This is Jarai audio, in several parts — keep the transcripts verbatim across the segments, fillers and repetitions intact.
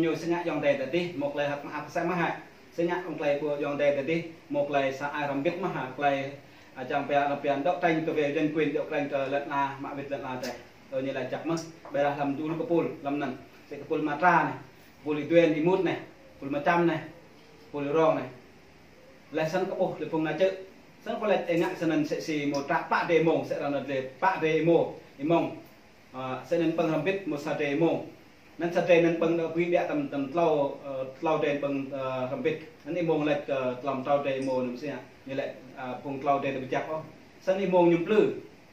Ñu sĭt ngă ayŏng adơi ta dih, mơ̆ng tơlơi hăk mơak sa mơ̆ hă. Sĭt ngă mơ̆ng tơlơi pô ayŏng adơi ta dih, mơ̆ng tơlơi sa ai răm bit mơ̆ hă, tơlơi, a, čang pia, pia đấu tranh kơ về dân quyền, đấu tranh kơ lŏn ala, mă bit lŏn ala tơi. Ơ, ñu laĭ čăk mơ̆, ƀiădah hlăm dŭm kơpul, hlăm anŭn. Sĭt kơpul Matra anai, kơpul Êđuên Êmut anai, kơpul Mơčăm anai, kơpul Rong anai. Laih sĭt kơ ƀuh, laih phung anai čơ̆. Sĭt kơ laĭ ĕ ngă sĭt anŭn sĭt si mơ̆ tră pă drơi mông, sĭt anŭn drơi pă drơi êmô, êmông. A, sĭt anŭn pơ̆ng răm bit mơ̆ sa drơi êmông. Anŭn sa drơi anŭn pơ̆ng đơ bui biă tơm, tơm klâo, ơ, klâo drơi pơ̆ng, ơ, răm bit. Anŭn êmông laĭ, ơ, tơlăm klâo drơi êmô anŭn sĭt ngă. Ñu laĭ, a, phung klâo drơi đơ pơjăp ôh. Sĭt anŭn êmông ñu plư.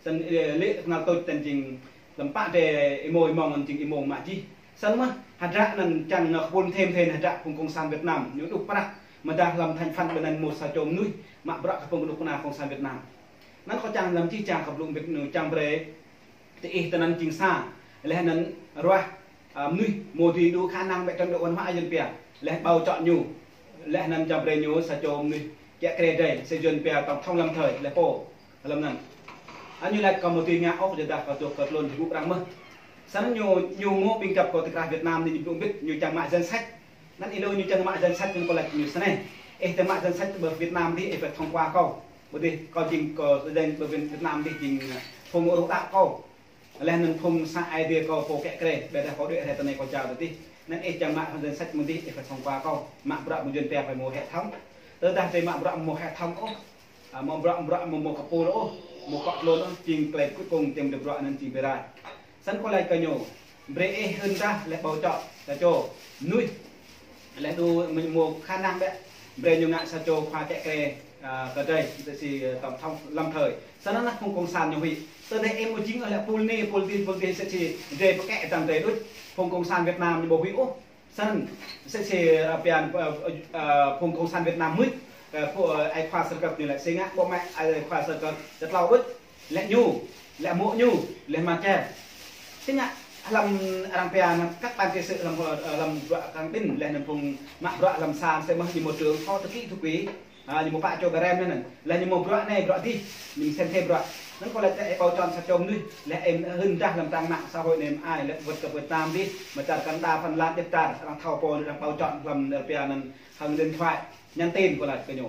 Sĭt anŭn, ơ, lĕ kơnăl tuč tơ̆n jing tơlăm pă drơi êmô êmông anŭn jing êmông mă jih. Sĭt mơ̆ hơdră anŭn čang ngă kơpul thêm thêm hơdră phung cộng sản Việt Nam. Ñu đŭk prăk mơdah hlăm thành phần ƀơi anŭn mơ̆ sa čô mơnuih mă bruă kơ phung kơnuk kơna cộng sản Việt Nam. Anŭn kâo čang hlăm čih čang kơ blŭ bit ñu čang brơi Tơ ih tơ anŭn jing sa, laih anŭn ruah, a, mơnuih mơ̆ dưi đu khả năng ƀĕ tơm đô văn hóa Yuan pia, laih ƀâo čŏ ñu, laih anŭn čang brơi ñu sa čô mơnuih kiă kriê drơi, sa Yuan pia tổng thống lâm thời, laih pô, hlăm anŭn. Anŭn ñu laĭ kâo mơ̆ dưi ngă ôh, yua dah kâo dŏ kơ tlôn hơgŭ arăng mơ̆. Sĭt anŭn ñu, ñu mơ̆ ƀing găp kâo tơ krah Việt Nam anai ñu blŭ bit, ñu čang mă danh sách. Anŭn ih lu ñu čang mă danh sách ñu pơlaĭ ñu sĭt anai. Ih tơ mă danh sách ƀơi Việt Nam dih, ih phải thông qua kâo. Ƀơi dih kâo jing kâo danh ƀơi Việt Nam dih jing, ơ, phung ur đăo kâo. Laih anŭn phung sa ai dih kâo pô kiă kriê, ƀiădah kâo đuaĭ rai tơ anai kâo jao tơ dih. Anŭn ih čang mă danh sách mơ̆ dih, ih phải thông qua kâo. Mă bruă mơ̆ Yuan pia phải mơ̆ hệ thống. Tơdah drơi mă bruă mơ̆ hệ thống ôh. A, mă bruă, bruă mơ̆, mơ̆ kơpul ôh, mơ̆ kŏ tlôn ôh, jing tơlơi cuối cùng jing drơi bruă anŭn jing bi rai. Sĭt kơ laĭ kơ ñu, brơi ih hưn dah laih ƀâo čŏ, sa čô mơnuih. Laih đu mơ̆, mơ̆ khả năng ƀĕ, brơi ñu ngă sa čô khua kiă kriê, a, kơ drơi, sĭt si, ơ, tổng thống lâm thời. Sĭt anŭn phung cộng sản ñu huĭ. Tơdah ih mơ̆ jing ôh laĭ pul anai, pul dih, pul dih, sĭt si drơi pơkĕ tơ̆ng drơi đôč. Phung cộng sản Việt Nam ñu ƀu huĭ ôh. Sĭt anŭn, sĭt si, ơ, pian, ơ, ơ, phung cộng sản Việt Nam mưč, ơ, phung, ơ, ai khua Sơkơ̆t ñu laĭ sĭt ngă, ƀô̆ mă ai khua Sơkơ̆t tơtlâo đôč, laĭ ñu, laĭ mơ̆ ñu, laĭ mă čem. Sĭt ngă, hlăm arăng pian, các ban trị sự hlăm, ơ, hlăm bruă kăng ƀing, laih anŭn phung mă bruă hlăm sang, sĭt mơ̆ ñu mơ̆ trưởng phó thư ký thư ký, a, ñu mơ̆ pă čô ƀơi rem anŭn. Laih ñu mơ̆ bruă anai, bruă dih, ñu mơ̆ sem thê bruă. Anŭn kâo laĭ tơ ih ƀâo čŏ sa čô mơnuih, laih ih hưn dah hlăm trang mạng xã hội anai mơ̆ ai, laih wơ̆t kơ Việt Nam dih, mơ̆ čar Canada, Phần Lan, djŏp čar, arăng thâo pô anŭn arăng ƀâo čŏ hlăm, ơ, pia anŭn hăng điện thoại, nhắn tin kâo laĭ kơ ñu.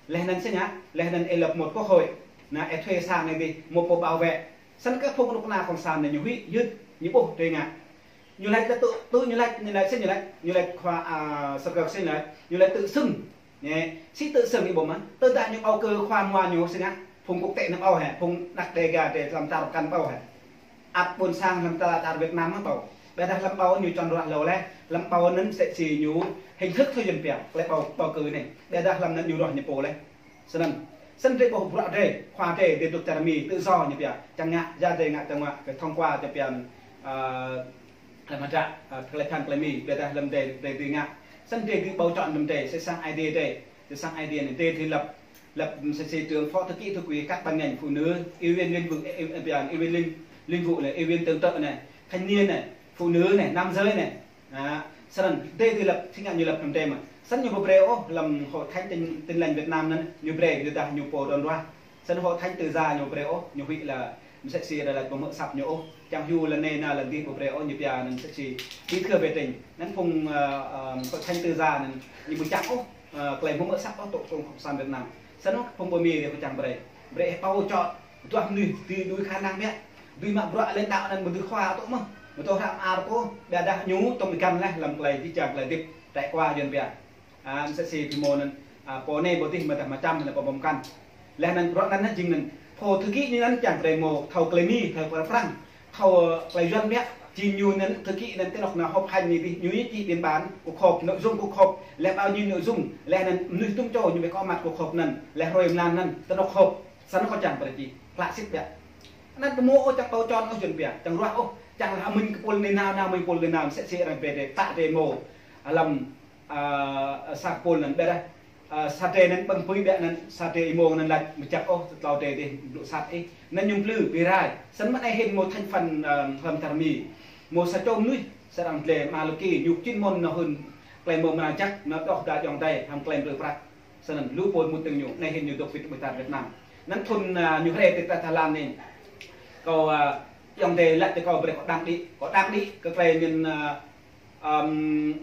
Laih anŭn sĭt ngă, laih anŭn ih lăp một quốc hội, anŭn ih thuê sang anai dih, mơ̆ pô bảo vệ. Sĭt kơ phung kơnuk kơna cộng sản anai ñu huĭ, yơh, ñu ƀuh tui ngă. Ñu laĭ tơ tŭ, tŭ ñu laĭ, ñu laĭ sĭt ñu laĭ, ñu laĭ khua, a, Sơkơ̆t sĭt ñu laĭ, ñu laĭ tự xưng. Anai, sĭt tự xưng ih ƀô̆ mă. Tơdah ñu ƀâo kơ khua mua ñu sĭt ngă, phung quốc tế anŭn ƀâo hă, phung đăk Đêga drơi hlăm čar kăn ƀâo hă. Ăt ƀôn sang hlăm čar, čar Việt Nam mơ̆ ƀâo. Ƀiădah hlăm ƀâo ñu čon ruah lu laih, hlăm ƀâo anŭn sĭt si ñu hình thức thôi Yuan pia, tơlơi ƀâo, ƀâo kơ anai. Ƀiădah hlăm anŭn ñu ruah ñu pô laih. Sĭt anŭn, sĭt drơi ƀô̆ bruă drơi, khua drơi, drơi dŏ čar Mi, tự do ñu pia, čang ngă, ya drơi ngă čang ngă, phải thông qua čang pia, a, hlăm hơdră, a, tơlơi phan tơlơi Mi, ƀiădah hlăm drơi, drơi dưi ngă. Sĭt drơi dưi ƀâo čŏ hlăm drơi, sĭt sang ai dih drơi, sĭt sang ai dih anai, drơi dưi lăp, lăp sĭt si trưởng phó thư ký thư ký các ban ngành, phụ nữ, ủy viên liên vụ, ơ, ơ, ủy viên liên, liên vụ anai, ủy viên tương trợ anai, thanh niên anai, phụ nữ anai, nam giới anai. A, sĭt anŭn, drơi dưi lăp, sĭt ngă ñu lăp hlăm drơi mơ̆. Sĭt ñu ƀu brơi ôh, hlăm Hội Thánh Tin, Tin Lành Việt Nam anŭn, ñu brơi, yua dah ñu pô đon ruah. Sĭt Hội Thánh Tự Do ñu brơi ôh, ñu huĭ laĭ, mơsĕ si dah laĭ ƀu mơ̆ săp ñu ôh. Čang hyu lŏn anai nao lŏn dih ƀu brơi ôh, ñu pia anŭn mơsĕ si bí thư về tỉnh. Anŭn phung, ơ, ơ, Hội Thánh Tự Do anŭn, ñu ƀu čang ôh, ơ, tơlơi ƀu mơ̆ săp ôh tŏ phung cộng sản Việt Nam. Sĭt anŭn phung ƀơi Mi drơi ƀu čang brơi. Brơi ih ƀâo čŏ, duah mơnuih dưi đuaĭ khả năng biă. Dưi mă bruă lãnh đạo anŭn mơ̆ dưi khua tŏ mơ̆. Mơ̆ tŏ hră mơar tŏ, ƀiădah ñu tŏ mơkăn laih hlăm tơlơi jih jang tơlơi hơdip trải qua Yuan pia. A, mơsĕ si phi mơ̆ anŭn, a, pô anai pô dih mơ̆ dah mơčăm anŭn pô ƀơ̆ng mơkăn. Laih anŭn bruă anŭn hă jing anŭn. Phó thư ký ñu anŭn čang brơi mơ̆ thâo tơlơi Mi, thâo tơlơi Prăng, thâo, ơ, tơlơi Yuan biă. Jing ñu anŭn thư ký anŭn tơ anŏ anŭn họp hành anai dih, ñu čih biên bản cuộc họp, nội dung cuộc họp, laih bao nhiêu nội dung, laih anŭn mơnuih tum čô ñu ƀu có mặt cuộc họp anŭn, laih hrơi mơnam anŭn, tơ anŏ họp, sĭt anŭn kâo čang brơi čih, klă sĭt biă. Anŭn ƀu mơ̆ ôh čang ƀâo čŏ ôh Yuan pia, čang ruah ôh, čang laĭ mơ̆ng kơpul anai nao, nao mơ̆ng kơpul anai nao, mơsĕ si arăng brơi drơi, pă drơi êmô, hlăm a, sa kơpul anŭn ƀiădah, a, sa drơi anŭn ƀơ̆ng pui biă anŭn, sa drơi êmông anŭn laĭ mơčăk ôh, tơtlâo drơi dih, blŭ sat ih. Anŭn ñu plư, bi rai. Sĭt mơ̆ anai hĭn mơ̆ thành phần, a, hlăm čar Mi. Mơ̆ sa čô mơnuih, sĭt arăng gleh mă lơki, ñu čin mơ̆n nao hưn, tơlơi mơ̆ mơnă jăk, nao đŏh đa ayŏng adơi, hăng tơlơi mơ̆ prăk. Sĭt anŭn lu pô mŭt tơ̆ng ñu, anai hĭn ñu dŏ pit ƀơi čar Việt Nam. Anŭn thŭn, a, ñu hrơi tơ ta Thái Lan anai. Kâo, a, ayŏng adơi laĭ tơ kâo brơi kâo đăng đĭ, kâo đăng đĭ, kơ tơlơi min, a, ưm,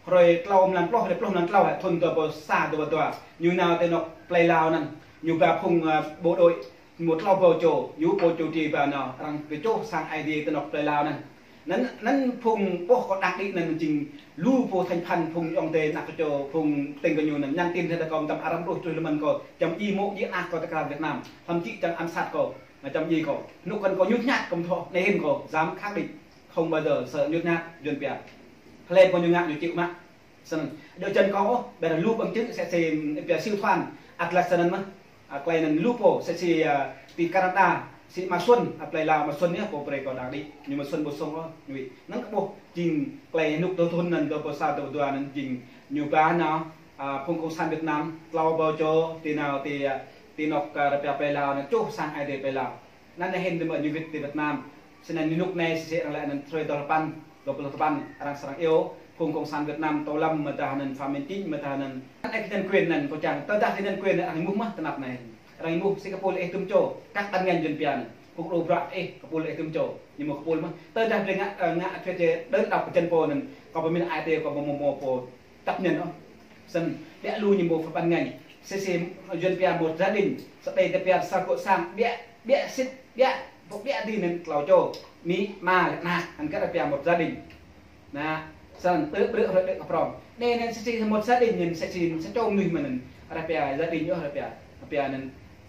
Hrơi tlâo mlan pluh, hrơi pluh mlan tlâo, thŭn dua rơbâo sa dua rơbâo dua. Ñu nao tơ anŏ plơi Lao anŭn. Ñu ba phung, ơ, bộ đội, mơ̆ tlâo rơbâo čô, ñu pô čô tui ba nao, arăng kơčuh sang Aê Diê tơ anŏ plơi Lao anŭn. Anŭn, anŭn phung ƀuh kâo đăng đĭ anŭn jing lu pô thành phần phung ayŏng adơi ană kơčô phung tĭng kơ ñu anŭn nhắn tin hơdơr kâo mơtam arăng đôč truh lơmăn kâo, čăm djai mơ̆ djai ană kâo tơ krăn Việt Nam, thậm chí čăm ám sát kâo, čăm djai kâo. Anŭn kăn kâo ñŭt ñăt kâo mơ̆ thâo, anai hĭn kâo djam khẳng định, không bao giờ sợ nhút nhát Yuan pia. Hlơi pô ñu ngă ñu chịu mă. Snăn, djơ̆ jăn kâo ôh, ƀiădah lu bằng chứng sẽ si pia siu thuan, atlas snăn mơh. A, klei anŭn lu pô, sẽ si, a, ti Canada, si Ama Xuân, a, plei Lao Ama Xuân yơh, pô brơi kâo đăng đĭ, ñu Ama Xuân ƀu sông ôh, ñu ƀu. Anŭn kơ ƀuh, jing klei anŭn tơ thŭn anŭn dua rơbâo sa dua rơbâo dua anŭn jing, ñu ba nao, a, phung Cộng sản Việt Nam, tlâo rơbâo čô, ti nao, ti, a, ti anŏ, a, rơpa plei Lao anŭn čuh sang Aê Diê plei Lao. Anŭn anai hĭn tơma ñu wĭt ti Việt Nam. Snăn anŭn anai sĭt sĭt arăng laĭ anŭn hrơi dua pluh sapăn, dua pluh sapăn arăng srăng iâu phung Cộng sản Việt Nam tâu lăm mơ̆ dah anŭn Phạm Minh Chính mơ̆ dah anŭn. Anŭn ih nhân quyền anŭn kâo čang, tơdah ih nhân quyền arăng êmuh mơh tơnap anai. Arăng êmuh si kơ pô lĕ ih tŭm čô, kăk ƀăn ngăn Yuan pia anŭn. Phung đô bruă ih, kơ pô lĕ ih tŭm čô. Ñu mơ̆ kơ pô mơh. Tơdah brơi ngă, ơ, ngă thuê tê đơn độc kơ jăn pô anŭn. Kâo pơmĭn ai tê kâo pơmô mô pô. Chấp nhận ôh. Snăn, ƀiă lu ñu mơ̆ phải ƀăn ngăn. Si si Yuan pia một gia đình, sa đei tơ pia sa gŏ sang, ƀiă, ƀiă sĭt, ƀiă, ƀu ƀiă dih anŭn tlâo čô, amĭ, ama, lĕ ană, anŭn kơ pia một gia đình. Anŭn, snăn, tơ brơi hrơi đĕ kơ prŏng. Anai anŭn si si một gia đình anŭn si si sa čô mơnuih mơ̆n anŭn, arăng pia gia đình ôh, arăng pia, arăng pia anŭn,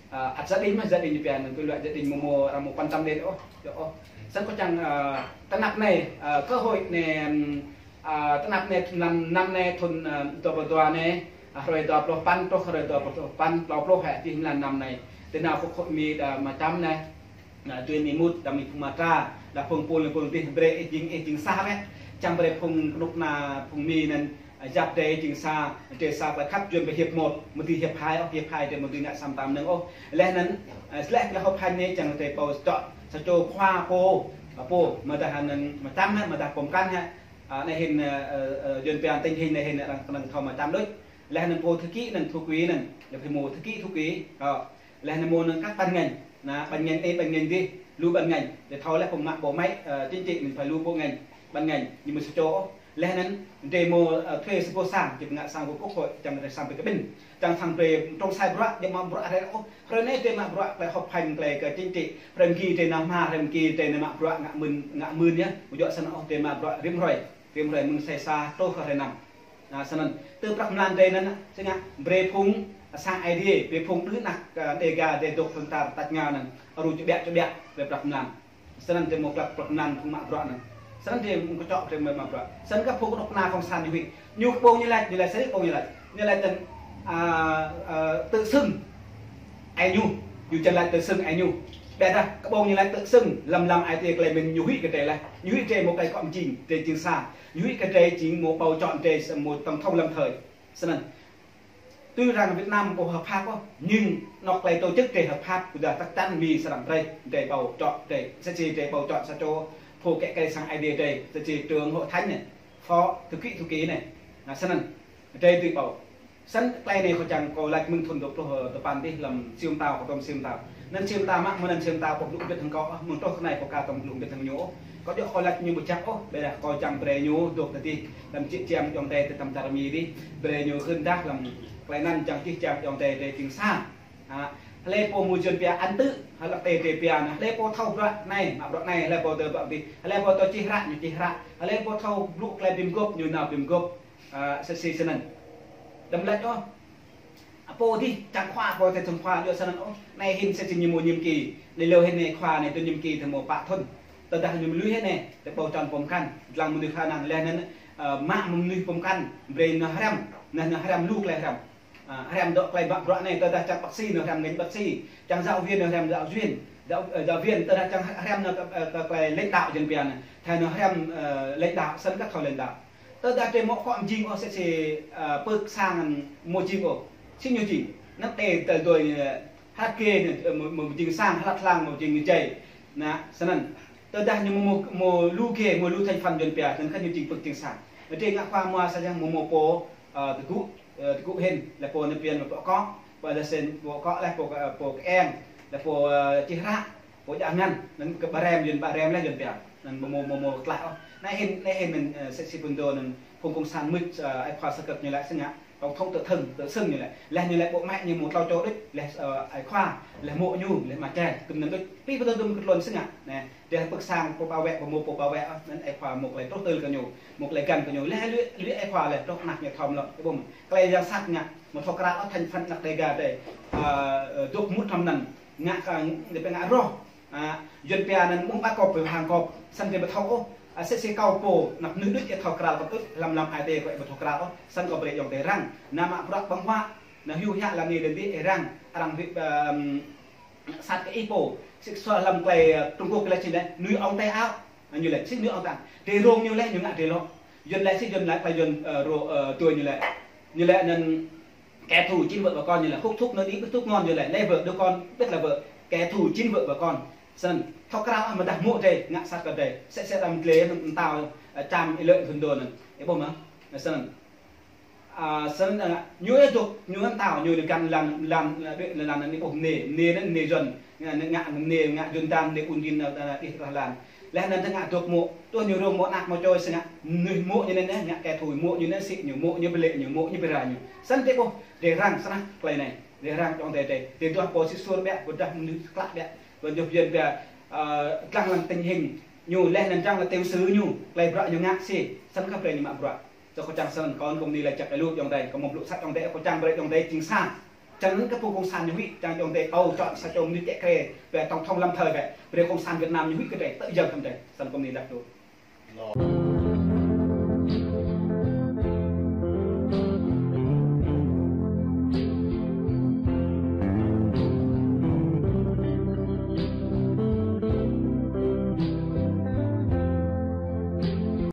a, ăt gia đình mơh, gia đình pia anŭn kơ luă gia đình mơ̆ mơ̆ arăng mơ̆ quan tâm đến ôh, yơh ôh. Snăn kâo čang, a, tơnap anai, a, cơ hội anai, ưm, A, tơnap anai, năm, năm anai, thŭn, a, dua rơbâo dua anai, a, hrơi dua pluh sapăn, truh hrơi dua pluh sapăn, tlâo pluh hĕ, dih mlan năm anai. Tơ nao kơ khối Mi đa mă čăm anai. Đa tui Mi mŭt, đa Mi phung Matra, đa phung pul, phung dih brơi ih jing, ih jing sa wĕ. Čang brơi phung kơnuk kơna, phung Mi anŭn, a, yap drơi jing sa, drơi sa klei khăp Yuan pia hiệp một, mơ̆ dưi hiệp hai ôh, hiệp hai drơi mơ̆ dưi ngă sa mơtam anŭn ôh. Laih anŭn, a, laih klei họp hành anai čang drơi pô čŏk, sa čô khua pô, a, pô, mơ̆ dah anŭn, mă čăm hĕ, mơ̆ dah pơm kăn hĕ. A, anai hĭn, ơ, ơ, ơ, Yuan pia tình hình anai hĭn arăng kơnơ̆ng thâo mă čăm đôč. Laih anŭn pô thư ký anŭn thư ký anŭn, lĕ phi mô thư ký thư ký. Ơ, laih anŭn mô anŭn kăk ƀăn ngăn. Anŭn ƀăn ngăn anai ƀăn ngăn dih, lu ƀăn ngăn. Lĕ thâo laih pô mă bộ máy, ơ, chính trị anŭn phải lu bộ ngành, ƀăn ngăn. Ñu mơ̆ sa čô. Laih anŭn drơi mô, ơ, thuê sa gŏ sang, či ngă sang gŏ quốc hội, čang drơi sang pơ kơ ƀing. Čang sang drơi trông sai bruă, djơ̆ mă bruă hrơi ôh. Hrơi anai drơi mă bruă, klei họp hành, klei kơ chính trị. Hrơi mơ̆ng ki drơi nao hma, hrơi mơ̆ng ki drơi nao mă bruă ngă mưn, ngă mưn yơh. Ƀu djơ̆ snăn ôh drơi mă bruă rĭm hrơi. Rĭm hrơi mơ̆ng hrơi sa truh kơ hrơi năm. Anŭn snăn. Tơ prăk mlan drơi anŭn, si ngă brơi phung sang Aê Diê, brơi phung đưm ană, ơ, Đêga, drơi dŏ phung tar tač ngao anŭn. Aru čơƀiă, čơƀiă, brơi prăk mlan. Snăn drơi mơ̆ prăk, prăk mlan phung mă bruă anŭn. Snăn drơi mơ̆ kơčŏk drơi mơ̆ mă bruă. Snăn kơ phung kơnuk kơna phung sang ñu huĭ. Ñu kơ ƀơ̆ng ñu laĭ, ñu laĭ sĭt ƀơ̆ng ñu laĭ. Ñu laĭ tơ̆n, a, a, tự xưng ai ñu. Ñu čang laĭ tự xưng ai ñu. Ƀiădah kơ ƀơ̆ng ñu laĭ tự xưng lăm lăm ai tê klei mĭn ñu huĭ kơ drơi laih. Ñu huĭ drơi mơ̆ klei kŏ mjing, drơi jing sa. Ñu huĭ kơ drơi jing mơ̆ bầu chọn drơi mơ̆ tổng thống lâm thời. Snăn. Tuy rằng Việt Nam ƀu hợp pháp ôh, nhưng anŏ klei tổ chức drơi hợp pháp, ƀiădah chắc chắn Mi srăng brơi, drơi bầu chọn drơi, sa či drơi bầu chọn sa čô, pô kĕ kĕ sang Aê Diê drơi, sa či trưởng hội thánh anai, phó thư ký, thư ký anai. Anŭn snăn, drơi dưi bầu. Snăn klei anai kâo čang kâo laĭ mơ̆ng thŭn dua pluh sapăn dih lăm siu mtao, kâo tơm siu mtao. Anŭn siu mtao mă, mơ̆ anŭn siu mtao ƀu blŭ mbĭt hăng kâo, mơ̆ng truh kơ anai ƀu ka tơm blŭ mbĭt hăng ñu ôh. Kâo djơ̆ kâo laĭ ñu ƀu čăp ôh, ƀiădah kâo čang brơi ñu dŏ tơ dih, lăm čih čiăng ayŏng adơi tơ tăm čar Mi dih, brơi ñu hưn dah lăm klei anŭn čang čih čiăng ayŏng adơi drơi jing sa. A, hlơi pô mơ̆ Yuan pia ăn tự, hlăk tê drơi pia anŭn, hlơi pô thâo bruă anai, mă bruă anai, hlơi pô tơ bruă dih, hlơi pô tơ čih hră, ñu čih hră, hlơi pô thâo blŭ klei bi mguôp, ñu nao bi mguôp. A, sa či snăn. Đăm laĭ ôh. A, pô dih, čang khua, pô tê čang khua, djơ̆ snăn ôh. Anai hĭn sa či ñu mơ̆ nhiệm kỳ. Anai lu hĭn anai khua anai tơ nhiệm kỳ tơ mơ̆ pă thŭn. Tơdah ñu mơ̆ lui hĭn anai, tơ bầu chọn pơm kăn. Dlăng mơnuih khả năng laih anŭn, ơ, mă mơnuih pơm kăn. Brơi nao hrăm, nao, nao hrăm lu klei hrăm. A, hrăm dŏ klei mă bruă anai, tơdah čang bác sĩ nao hrăm ngành bác sĩ. Čang giáo viên nao hrăm giáo viên. Giáo, ơ, giáo viên, tơdah čang hrăm nao kơ, ơ, kơ klei lãnh đạo Yuan pia anŭn. Thâo nao hrăm, ơ, lãnh đạo, snăn kơ thâo lãnh đạo. Tơdah drơi mơ̆ kŏ mjing ôh si si, ơ, pơ̆k sang mơ̆ jing ôh. Si ñu jing. Anŭn tê tơ dui, ơ, hlăk kê anŭn, ơ, mơ̆, mơ̆ jing sang, hlăk hlang mơ̆ jing jai. Anŭn, snăn. Tơdah ñu mơ̆, mơ̆, mơ̆ lu kê, mơ̆ lu thành phần Yuan pia, anŭn kơ ñu jing pơ̆k jing sang. Drơi ngă khua mua sa čang mơ̆ mơ̆ pô, ơ, tơgŭ, ơ, tơgŭ hĭn, laih pô anŭn pia mơ̆ pô kŏ, ƀiădah snăn pô kŏ laih pô kơ, pô kơ eng, laih pô, ơ, čih hră, pô djă ngăn, anŭn kơ ƀa rem, Yuan ƀa rem laih Yuan pia. Anŭn mơ̆ mơ̆, mơ̆ mơ̆ tlaih ôh. Anai hĭn, anai hĭn anŭn, ơ, sa či pơ̆n dŏ anŭn, Phung cộng sản mưč, ơ, ai khua Sa Kơk ñu lĕ sĭt ngă, tổng thống tự xưng, tự xưng ñu lĕ. Leh ñu lĕ bộ máy ñu mơ̆ tlâo čô đôč, leh, ơ, ai khua, leh mŏ ñu, leh mă čai, kư̆m anŭn đôč. Pĭ pơtô dŭm kơ tluôn sĭt ngă. Nê, dêh pơ̆k sang pô bảo vệ, pô mơ̆ pô bảo vệ, ơ, anŭn ai khua mơ̆ tơlơi truh tơl kơ ñu, mơ̆ tơlơi găn kơ ñu. Leh lui, lui ai khua leh, truh anăk ñu thâo mơ̆ lŏn, ih ƀuh mơ̆. Tơlơi yang sat ngă, mơ̆ thâo krăl ôh thành phần anăk Đêga dêh. Ơ, ơ, dŏ mŭt hrŏm anŭn, ngă kơ, dêh pơ ngă roh. A, Yuăn pia anŭn ƀuh ƀă kŏp pơ hăng kŏp, sĭt dêh ƀu thâo ôh. A, sĭt sĭt kâo pô, anăk mơnuih đôč ih thâo krăl kŏp ư̆, lăm lăm ai tê kâo ƀu thâo krăl ôh, sĭt kâo brơi ayŏng adơi răng. Anăm mă bruă ƀơ̆ng huă, anăm hyu hia lăm anai lăm adih ih răng, arăng wĭ, ưm, sat kơ ih pô, sĭt sua lăm tơlơi, ơ, Trung Quốc kơ lĕ sĭt lĕ, nuôi ong tay áo. A, ñu lĕ, sĭt nuôi ong tay áo. Drơi rông ñu lĕ, ñu ngă drơi lŏ. Yuăn lĕ sĭt Yuăn lĕ, kơ Yuăn, ơ, rô, ơ, tui ñu lĕ. Ñu lĕ anŭn kẻ thù chính vợ và con ñu lĕ, hút thuốc nó đi, hút thuốc ngon ñu lĕ, lấy vợ đứa con, biết là vợ, kẻ thù chính vợ và con. Sĭt anŭn, thâo krăl ôh mơ̆ dah mŏ drơi, ngă sat kơ drơi. Sĭt sĭt đăm tlê anŭn mơtao, ơ, čăm ih lĕ thun đô anŭn. Ih ƀuh mơ̆? Sĭt anŭn. A, sĭt anŭn, ơ, ñu ih dŏ, ñu anŭn mơtao, ñu lĕ găn lăn, lăn, lăn, lăn anai ƀuh mơnê, mơnê anŭn mơnê Yuăn. Ngă, ngă, ngă mơnê, ngă Yuăn dan, mơnê ƀun rin, ơ, ơ, ih rah lan. Leh anŭn tơngă dŏ mŏ, tui ñu rông mŏ anăk mŏ čô sĭt ngă, mơnuih mŏ ñu anŭn, ngă kẻ thù mŏ ñu anŭn sĭt ñu, mŏ ñu ƀlĕ ñu, mŏ ñu bơra ñu. Sĭt dêh ƀuh, drơi răng sĭt anăk tơlơi anai. Drơi răng ayŏng adơi dêh. Drơi duah pô sĭt suôr ƀiă, ƀôdah mơnuih klă ƀiă. Ƀôdah Yuăn pia, ơ, dlăng lăm tình hình ñu, leh anŭn dlăng lăm tiểu sử ñu, tơlơi bruă ñu ngă sĭt. Sĭt kơ brơi ñu mă bruă. Sĭt kâo čang sĭt anŭn, kâo anŭn kơ mơni lĕ čăk ih lu ayŏng adơi, kâo mơ̆ blŭ sat ayŏng adơi, kâo čang brơi ayŏng adơi jing sa. Čang anŭn kơ phung cộng sản ñu huĭ, čang ayŏng adơi âu chọn sa čô mơnuih kiă kriê, pơ tổng thống Lâm Thời vậy, brơi cộng sản Việt Nam ñu huĭ kơ drơi, tơ yơh kơ drơi, sĭt kơ mơni lăk đôč.